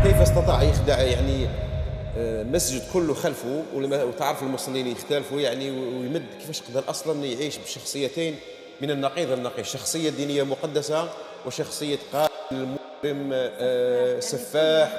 كيف استطاع يخدع يعني مسجد كله خلفه، وتعرف المصلين يختلفوا يعني، ويمد كيفاش قدر اصلا يعيش بشخصيتين من النقيض النقيض، شخصية دينية مقدسة وشخصية قاتل مجرم سفاح.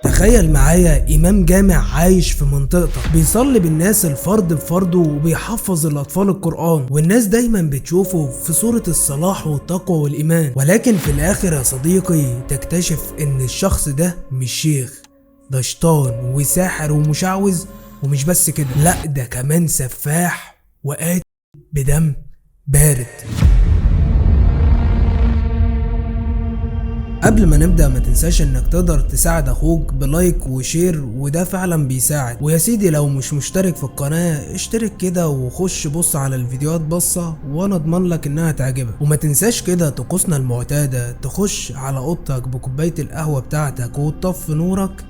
تخيل معايا إمام جامع عايش في منطقتك، بيصلي بالناس الفرد بفرده وبيحفظ الأطفال القرآن، والناس دايما بتشوفه في صورة الصلاح والتقوى والإيمان، ولكن في الآخر يا صديقي تكتشف إن الشخص ده مش شيخ، ده شيطان وساحر ومشعوذ، ومش بس كده، لأ ده كمان سفاح وقاتل بدم بارد. قبل ما نبدأ ما تنساش انك تقدر تساعد اخوك ب like و share، وده فعلا بيساعد. ويا سيدي لو مش مشترك في القناة اشترك كده وخش بص على الفيديوهات بصة، وانا اضمن لك انها تعجبك. وما تنساش كده طقوسنا المعتادة، تخش على اوضتك بكوباية القهوة بتاعتك وتطفي نورك،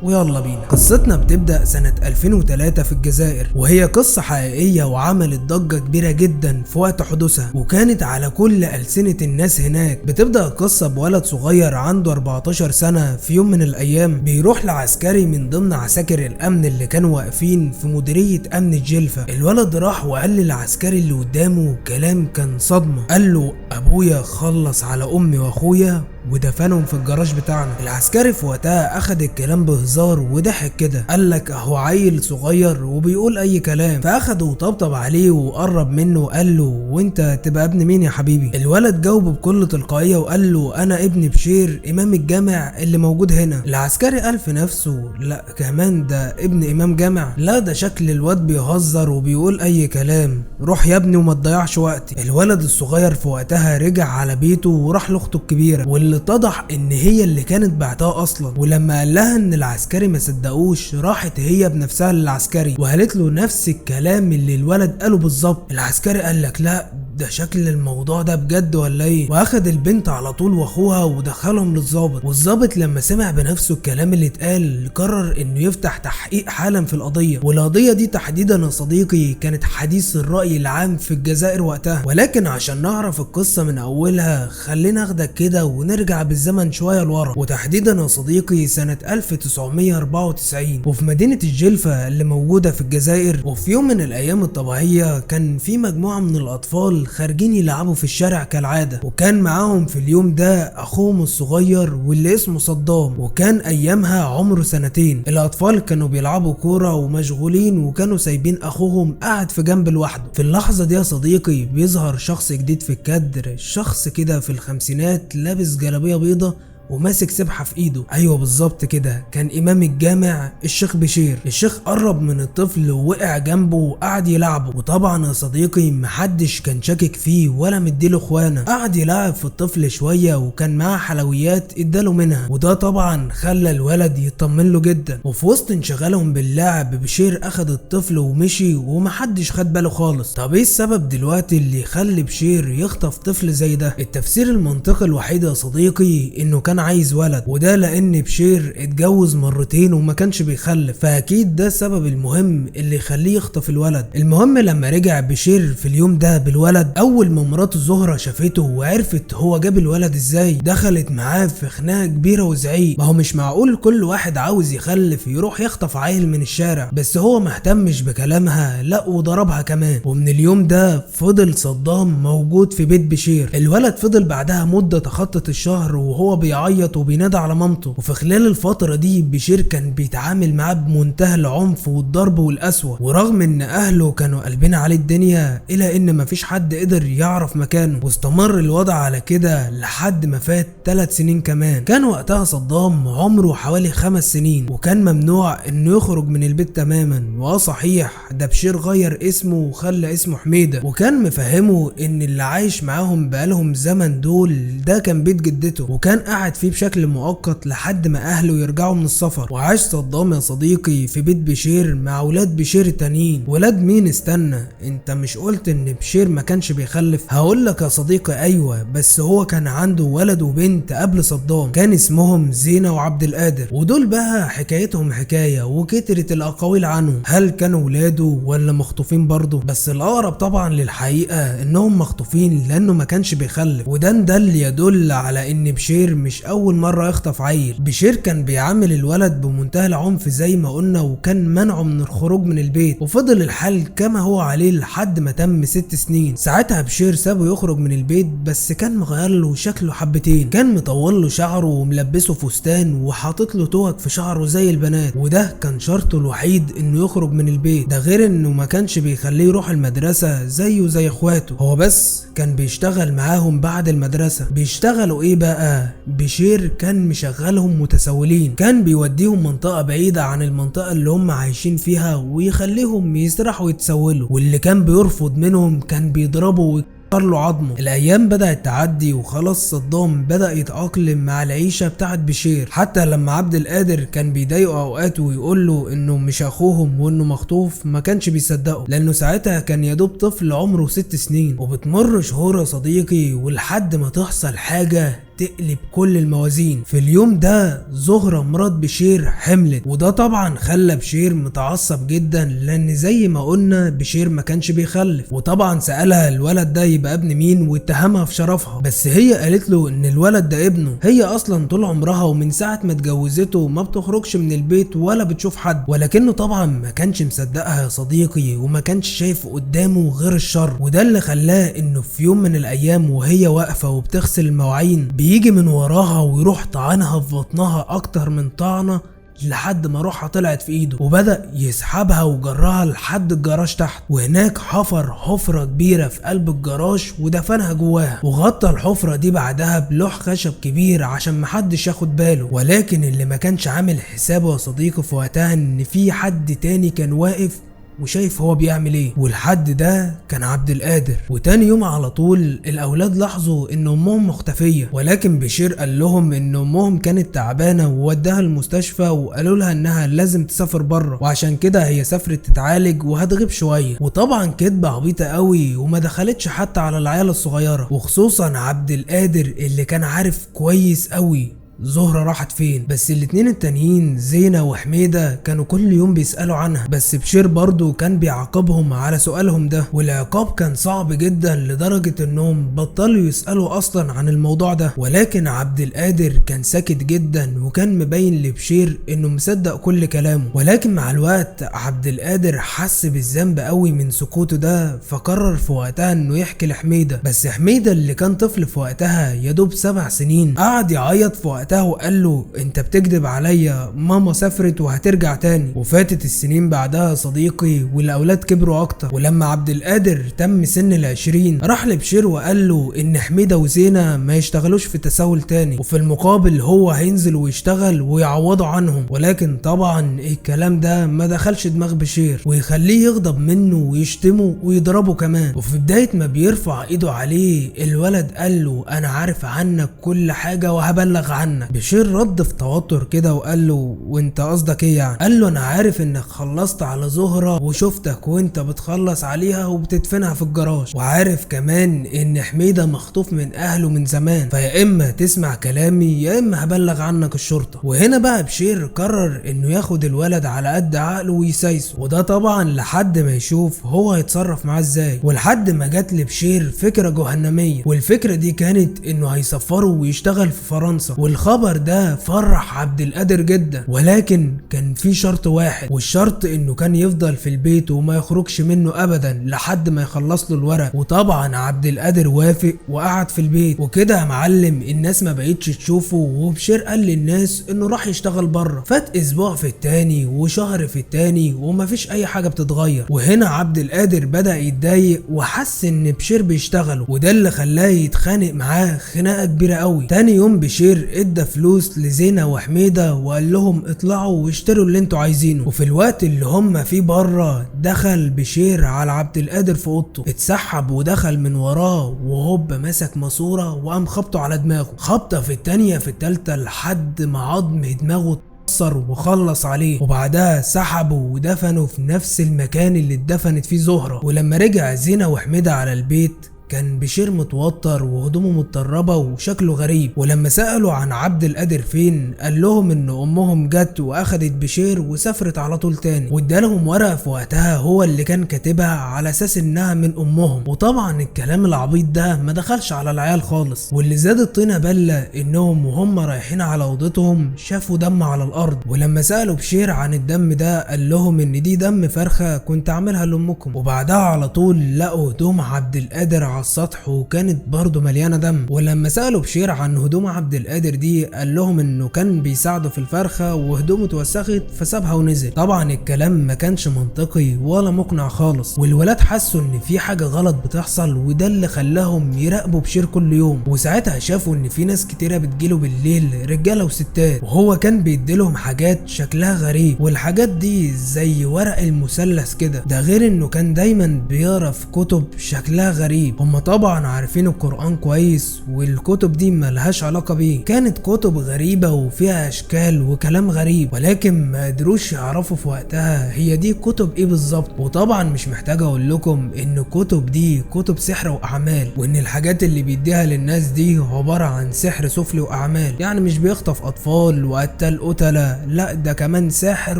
ويلا بينا. قصتنا بتبدأ سنة 2003 في الجزائر، وهي قصة حقيقية وعملت ضجة كبيرة جدا في وقت حدوثها، وكانت على كل ألسنة الناس هناك. بتبدأ القصة بولد صغير عنده 14 سنة، في يوم من الأيام بيروح لعسكري من ضمن عساكر الأمن اللي كانوا واقفين في مديرية أمن الجلفة. الولد راح وقال للعسكري اللي قدامه كلام كان صدمة، قال له أبويا خلص على أمي وأخويا ودفنهم في الجراج بتاعنا. العسكري في وقتها اخد الكلام بهزار وضحك كده، قال لك اهو عيل صغير وبيقول اي كلام، فاخده وطبطب عليه وقرب منه وقال له وانت تبقى ابن مين يا حبيبي؟ الولد جاوبه بكل تلقائية وقال له انا ابن بشير امام الجامع اللي موجود هنا. العسكري قال في نفسه لا كمان ده ابن امام جامع، لا ده شكل الواد بيهزر وبيقول اي كلام، روح يا ابني وما تضيعش وقتي. الولد الصغير في وقتها رجع على بيته وراح لاخته الكبيرة، واللي اتضح ان هي اللي كانت بعتها اصلا. ولما قال لها ان العسكري ما صدقوش، راحت هي بنفسها للعسكري وقالت له نفس الكلام اللي الولد قاله بالظبط. العسكري قال لك لا ده شكل الموضوع ده بجد ولا ايه، واخد البنت على طول واخوها ودخلهم للظابط. والظابط لما سمع بنفسه الكلام اللي اتقال قرر انه يفتح تحقيق حالا في القضية، والقضية دي تحديدا يا صديقي كانت حديث الراي العام في الجزائر وقتها. ولكن عشان نعرف القصة من اولها خلينا اخدك كده ونرجع بالزمن شوية لورا، وتحديدا يا صديقي سنة 1994، وفي مدينة الجلفه اللي موجودة في الجزائر. وفي يوم من الايام الطبيعية كان في مجموعة من الاطفال خارجين يلعبوا في الشارع كالعادة، وكان معاهم في اليوم ده اخوهم الصغير واللي اسمه صدام، وكان ايامها عمره سنتين. الاطفال كانوا بيلعبوا كورة ومشغولين، وكانوا سايبين اخوهم قاعد في جنب لوحده. في اللحظة دي يا صديقي بيظهر شخص جديد في الكادر، شخص كده في الخمسينات لابس جلابية بيضة وماسك سبحة في ايده. ايوه بالظبط كده، كان امام الجامع الشيخ بشير. الشيخ قرب من الطفل ووقع جنبه وقعد يلعبه، وطبعا يا صديقي محدش كان شاكك فيه ولا مديله اخوانه. قعد يلعب في الطفل شوية، وكان معاه حلويات اداله منها، وده طبعا خلى الولد يطمن له جدا. وفي وسط انشغالهم باللعب بشير اخد الطفل ومشي ومحدش خد باله خالص. طب ايه السبب دلوقتي اللي يخلي بشير يخطف طفل زي ده؟ التفسير المنطقي الوحيد يا صديقي انه كان عايز ولد، وده لان بشير اتجوز مرتين وما كانش بيخلف، فاكيد ده السبب المهم اللي يخليه يخطف الولد. المهم لما رجع بشير في اليوم ده بالولد، اول ما مراته زهرة شافته وعرفت هو جاب الولد ازاي، دخلت معاه في خناقه كبيرة وزعيق. ما هو مش معقول كل واحد عاوز يخلف يروح يخطف عيل من الشارع، بس هو ما اهتمش بكلامها، لا وضربها كمان. ومن اليوم ده فضل صدام موجود في بيت بشير. الولد فضل بعدها مده تخطت الشهر وهو بيعيط وبينادى على مامته، وفي خلال الفترة دي بشير كان بيتعامل معاه بمنتهى العنف والضرب والقسوة. ورغم ان اهله كانوا قلبين عليه الدنيا، الا ان مفيش حد قدر يعرف مكانه، واستمر الوضع على كده لحد ما فات 3 سنين كمان. كان وقتها صدام عمره حوالي 5 سنين، وكان ممنوع انه يخرج من البيت تماما. واه صحيح ده بشير غير اسمه وخلى اسمه حميدة، وكان مفهمه ان اللي عايش معاهم بقالهم زمن دول ده كان بيت جدته، وكان قاعد فيه بشكل مؤقت لحد ما اهله يرجعوا من السفر. وعاش صدام يا صديقي في بيت بشير مع ولاد بشير التانيين. ولاد مين؟ استنى، انت مش قلت ان بشير ما كانش بيخلف؟ هقول لك يا صديقي ايوه، بس هو كان عنده ولد وبنت قبل صدام، كان اسمهم زينة وعبد القادر، ودول بقى حكايتهم حكاية وكترت الاقاويل عنهم، هل كانوا ولاده ولا مخطوفين برضه؟ بس الاقرب طبعا للحقيقة انهم مخطوفين لانه ما كانش بيخلف، وده اللي يدل على ان بشير مش مش اول مرة يخطف عيل. بشير كان بيعامل الولد بمنتهى العنف زي ما قلنا، وكان منعه من الخروج من البيت، وفضل الحال كما هو عليه لحد ما تم 6 سنين. ساعتها بشير سابه يخرج من البيت، بس كان مغير له شكله حبتين، كان مطول له شعره وملبسه فستان وحاطط له توك في شعره زي البنات، وده كان شرطه الوحيد انه يخرج من البيت. ده غير انه ما كانش بيخليه يروح المدرسة زيه زي اخواته، هو بس كان بيشتغل معاهم بعد المدرسة. بيشتغلوا ايه بقى؟ بشير كان مشغلهم متسولين، كان بيوديهم منطقة بعيدة عن المنطقة اللي هم عايشين فيها ويخليهم يسرحوا ويتسولوا، واللي كان بيرفض منهم كان بيضربه له عظمه. الايام بدأت تعدي وخلاص صدام بدأ يتأقلم مع العيشة بتاعت بشير، حتى لما عبد القادر كان بيضايقه اوقات ويقول له انه مش اخوهم وانه مخطوف ما كانش بيصدقه، لانه ساعتها كان يدوب طفل عمره 6 سنين. وبتمر شهور يا صديقي ولحد ما تحصل حاجة تقلب كل الموازين. في اليوم ده زهرة مرات بشير حملت، وده طبعا خلى بشير متعصب جدا، لان زي ما قلنا بشير ما كانش بيخلف. وطبعا سألها الولد ده يبقى ابن مين واتهمها في شرفها، بس هي قالت له ان الولد ده ابنه، هي اصلا طول عمرها ومن ساعة ما اتجوزته ما بتخرجش من البيت ولا بتشوف حد. ولكنه طبعا ما كانش مصدقها يا صديقي، وما كانش شايف قدامه غير الشر، وده اللي خلاه انه في يوم من الايام وهي واقفة وبتغسل المواعين بيجي من وراها ويروح طعنها في بطنها اكتر من طعنة لحد ما روحها طلعت في ايده، وبدأ يسحبها وجرها لحد الجراج تحت، وهناك حفر حفرة كبيرة في قلب الجراج ودفنها جواها، وغطى الحفرة دي بعدها بلوح خشب كبير عشان محدش ياخد باله. ولكن اللي ما كانش عامل حسابه يا صديقي في وقتها ان في حد تاني كان واقف وشايف هو بيعمل ايه، والحد ده كان عبد القادر. وتاني يوم على طول الاولاد لاحظوا ان امهم مختفيه، ولكن بشير قال لهم ان امهم كانت تعبانة ووداها المستشفى وقالوا لها انها لازم تسافر بره، وعشان كده هي سافرت تتعالج وهتغيب شوية. وطبعا كدبه عبيطه قوي وما دخلتش حتى على العيال الصغيرة، وخصوصا عبد القادر اللي كان عارف كويس قوي زهرة راحت فين. بس الاتنين التانيين زينة وحميدة كانوا كل يوم بيسألوا عنها، بس بشير برضو كان بيعاقبهم على سؤالهم ده، والعقاب كان صعب جدا لدرجة انهم بطلوا يسألوا اصلا عن الموضوع ده. ولكن عبد القادر كان ساكت جدا وكان مبين لبشير انه مصدق كل كلامه. ولكن مع الوقت عبد القادر حس بالذنب قوي من سكوته ده، فقرر في وقتها انه يحكي لحميدة. بس حميدة اللي كان طفل في وقتها يدوب 7 سنين قعد يعيط في وقتها وقال له انت بتكذب عليا، ماما سافرت وهترجع تاني. وفاتت السنين بعدها صديقي والاولاد كبروا اكتر، ولما عبد القادر تم سن 20 راح لبشير وقال له ان حميدة وزينة ما يشتغلوش في التسول تاني، وفي المقابل هو هينزل ويشتغل ويعوضوا عنهم. ولكن طبعا الكلام ده ما دخلش دماغ بشير ويخليه يغضب منه ويشتمه ويضربه كمان. وفي بداية ما بيرفع ايده عليه الولد قال له انا عارف عنك كل حاجة وهبلغ عنك. بشير رد في توتر كده وقال له وانت قصدك ايه يعني؟ قال له انا عارف انك خلصت على زهرة وشفتك وانت بتخلص عليها وبتدفنها في الجراج، وعارف كمان ان حميدة مخطوف من اهله من زمان، فيا اما تسمع كلامي يا اما هبلغ عنك الشرطة. وهنا بقى بشير قرر انه ياخد الولد على قد عقله ويسايسه، وده طبعا لحد ما يشوف هو هيتصرف معاه ازاي. ولحد ما جت لبشير فكرة جهنمية، والفكرة دي كانت انه هيسفره ويشتغل في فرنسا. والخبر ده فرح عبد القادر جدا، ولكن كان في شرط واحد، والشرط انه كان يفضل في البيت وما يخرجش منه ابدا لحد ما يخلص له الورق. وطبعا عبد القادر وافق وقعد في البيت، وكده يا معلم الناس ما بقتش تشوفه، وبشير قال للناس انه راح يشتغل بره. فات اسبوع في التاني وشهر في التاني ومفيش اي حاجة بتتغير. وهنا عبد القادر بدأ يتضايق وحس ان بشير بيشتغله، وده اللي خلاه يتخانق معاه خناقه كبيرة قوي. تاني يوم بشير ادى فلوس لزينة وحميدة وقال لهم اطلعوا واشتروا اللي انتوا عايزينه. وفي الوقت اللي هم فيه بره دخل بشير على عبد القادر في اوضته، اتسحب ودخل من وراه وهوب مسك ماسوره وقام خبطه على دماغه، خبطه في التانية في التالتة لحد ما عظم دماغه اتكسر وخلص عليه. وبعدها سحبه ودفنه في نفس المكان اللي اتدفنت فيه زهرة. ولما رجع زينة وحميدة على البيت كان بشير متوتر وهدومه متطربة وشكله غريب. ولما سألوا عن عبد القادر فين قال لهم ان امهم جت واخدت بشير وسافرت على طول تاني، وادالهم ورقة في وقتها هو اللي كان كاتبها على اساس انها من امهم. وطبعا الكلام العبيط ده ما دخلش على العيال خالص. واللي زاد الطينة بلة انهم وهم رايحين على اوضتهم شافوا دم على الارض، ولما سألوا بشير عن الدم ده قال لهم ان دي دم فرخة كنت عاملها لامكم. وبعدها على طول لقوا هدوم عبد القادر على السطح وكانت برضه مليانة دم. ولما سألوا بشير عن هدوم عبد القادر دي قال لهم انه كان بيساعده في الفرخة وهدومه اتوسخت فسابها ونزل. طبعا الكلام ما كانش منطقي ولا مقنع خالص، والولاد حسوا ان في حاجة غلط بتحصل، وده اللي خلاهم يراقبوا بشير كل يوم. وساعتها شافوا ان في ناس كتيرة بتجيله بالليل، رجالة وستات، وهو كان بيديلهم حاجات شكلها غريب، والحاجات دي زي ورق المثلث كده. ده غير انه كان دايما بيقرا في كتب شكلها غريب. هما طبعا عارفين القرآن كويس والكتب دي ملهاش علاقة بيه، كانت كتب غريبة وفيها اشكال وكلام غريب، ولكن ما قدروش يعرفوا في وقتها هي دي كتب ايه بالظبط. وطبعا مش محتاج اقول لكم ان الكتب دي كتب سحر واعمال، وان الحاجات اللي بيديها للناس دي عبارة عن سحر سفلي واعمال، يعني مش بيخطف اطفال وقتل قتلة، لا ده كمان ساحر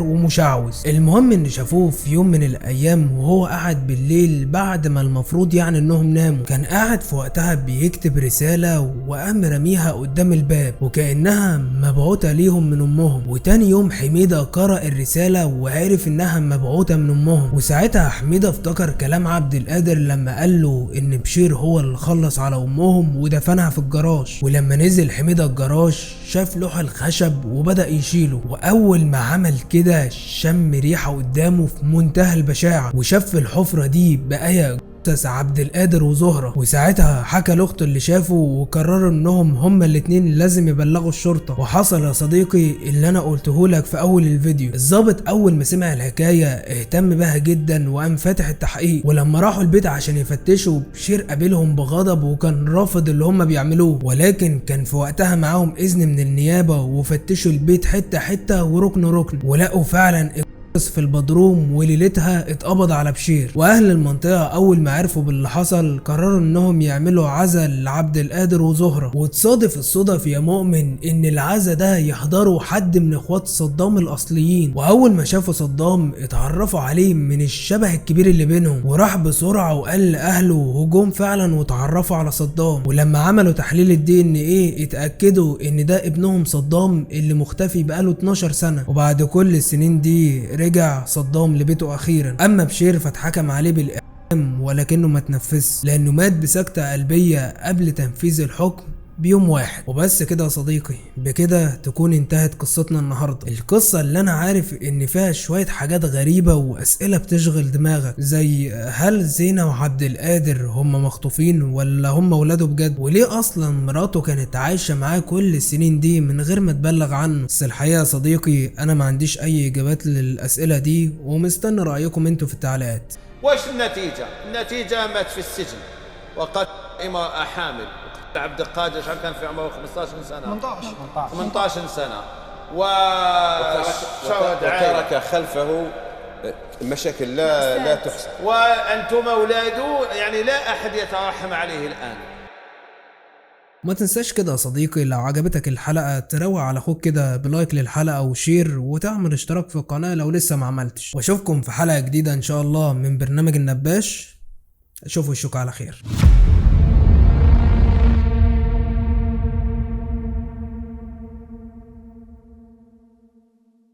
ومشعوذ. المهم ان شافوه في يوم من الايام وهو قاعد بالليل بعد ما المفروض يعني انهم ناموا، كان قاعد في وقتها بيكتب رسالة وقام رميها قدام الباب وكأنها مبعوثة ليهم من امهم. وتاني يوم حميدة قرأ الرسالة وعرف انها مبعوثة من امهم. وساعتها حميدة افتكر كلام عبد القادر لما قال له ان بشير هو اللي خلص على امهم ودفنها في الجراج. ولما نزل حميدة الجراج شاف لوح الخشب وبدأ يشيله، واول ما عمل كده شم ريحة قدامه في منتهى البشاعة، وشاف في الحفرة دي بقايا جثث عبد القادر وزهرة. وساعتها حكى لاخته اللي شافه وقرروا انهم هما الاتنين لازم يبلغوا الشرطة. وحصل يا صديقي اللي انا قلته لك في اول الفيديو. الضابط اول ما سمع الحكاية اهتم بها جدا وقام فاتح التحقيق. ولما راحوا البيت عشان يفتشوا بشير قابلهم بغضب وكان رافض اللي هما بيعملوه، ولكن كان في وقتها معاهم اذن من النيابة وفتشوا البيت حتة حتة وركن ركن، ولقوا فعلا في البدروم. وليلتها اتقبض على بشير. واهل المنطقة اول ما عرفوا باللي حصل قرروا انهم يعملوا عزا لعبد القادر وزهرة. وتصادف الصدف يا مؤمن ان العزا ده يحضروا حد من اخوات صدام الاصليين، واول ما شافوا صدام اتعرفوا عليه من الشبه الكبير اللي بينهم، وراح بسرعة وقال لاهله هجوم فعلا وتعرفوا على صدام. ولما عملوا تحليل الDNA اتأكدوا ان ده ابنهم صدام اللي مختفي بقاله 12 سنة. وبعد كل السنين دي رجع صدام لبيته اخيرا. اما بشير فاتحكم عليه بالاعدام ولكنه ما تنفذش لانه مات بسكتة قلبية قبل تنفيذ الحكم بيوم واحد. وبس كده يا صديقي، بكده تكون انتهت قصتنا النهارده. القصة اللي انا عارف ان فيها شوية حاجات غريبة واسئلة بتشغل دماغك، زي هل زينة وعبد القادر هم مخطوفين ولا هم ولاده بجد؟ وليه اصلا مراته كانت عايشه معاه كل السنين دي من غير ما تبلغ عنه؟ بس الحقيقة يا صديقي انا ما عنديش اي اجابات للاسئلة دي، ومستني رايكم انتوا في التعليقات. واش النتيجة؟ النتيجة مات في السجن وقتل امراة حامل. عبد القادر شحال كان في عمره؟ 15 سنة، 18 سنة، وترك خلفه مشاكل لا تحصى. وأنتم أولاده يعني لا أحد يترحم عليه الآن. ما تنساش كده يا صديقي لو عجبتك الحلقة تروق على اخوك كده ب like للحلقة و share، وتعمل اشتراك في القناة لو لسه ما عملتش. واشوفكم في حلقة جديدة ان شاء الله من برنامج النباش. اشوف وشكم على خير.